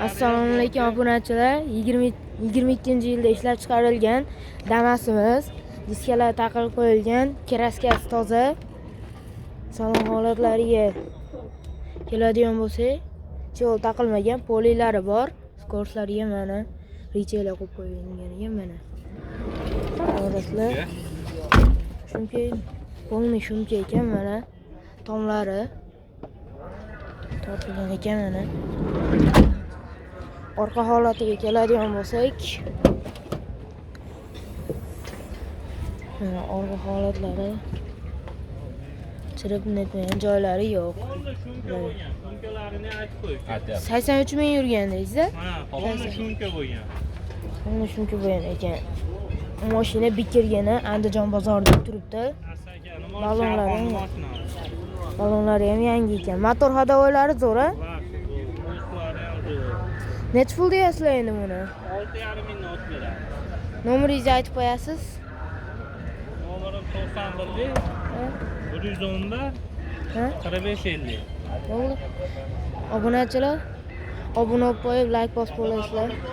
Assalomu alaykum, obunachilar. 2022-yilda ishlab chiqarilgan Damasimiz. Diskalar taqib qo'yilgan, краска si toza. Salon holatlariga keladigan bo'lsak, чехол taqilmagan, полик lari bor. Скорость lariga mana рычаг lar qo'yib qo'yilgan ekan mana. Holatlar. Шумка, полный шумка ekan mana. Tomlari tortilgan ekan mana. Orqa holatiga keladigan bo'lsak, mana orqa holatlari, chirib netmagan joylari yo'q. Полный шумка bo'lgan. Шумка larini aytib qo'y. Aytyapti. 83 000 yurgan deysiz. Ha, полный шумка bo'lgan. Полный шумка bo'lgan ekan. Mashina bikirgani Andijon bozorida turibdi. Asakani. Ballonlari ham. Mashinasi. Ballonlari ham yangi ekan. Motor, ходовой lari zo'r, a? Zo'r, ham zo'r. Nechi pul deyasizlar endi buni? 6,5 mingdan olib beradi. Nomeringizni aytib qo'yasiz. Nomerim 91lik Ha? 111 Ha? 45 50. Bo'ldi. Obunachilar, obuna bo'lib qo'yib, layk bosib qo'yasizlar.